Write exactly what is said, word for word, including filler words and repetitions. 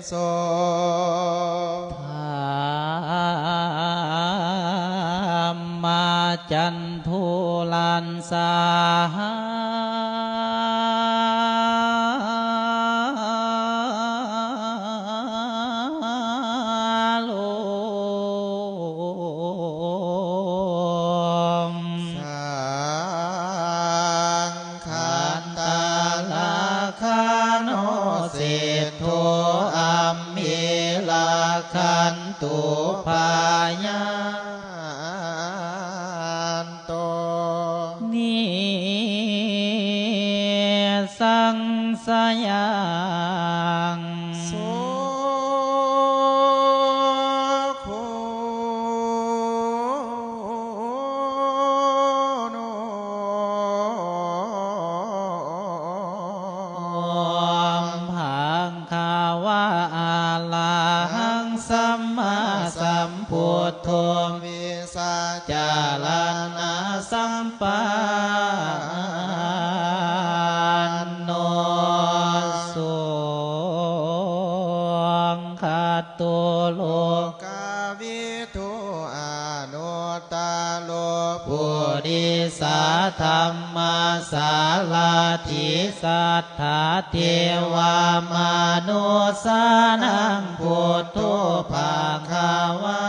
so. Dhammacandhulaṃ sāhāloṃ. Saṅ khandhalakkhaṇo seṭṭho amhe rakkhantu bhayānto nisaṃsayaṃ. So kho no bhagavā arahaṃ sammāsambuddho vijjācaraṇasampan no sugato lokavidū anuttaro purisadammasārathi satthā devamanussānaṃ buddho bhagavā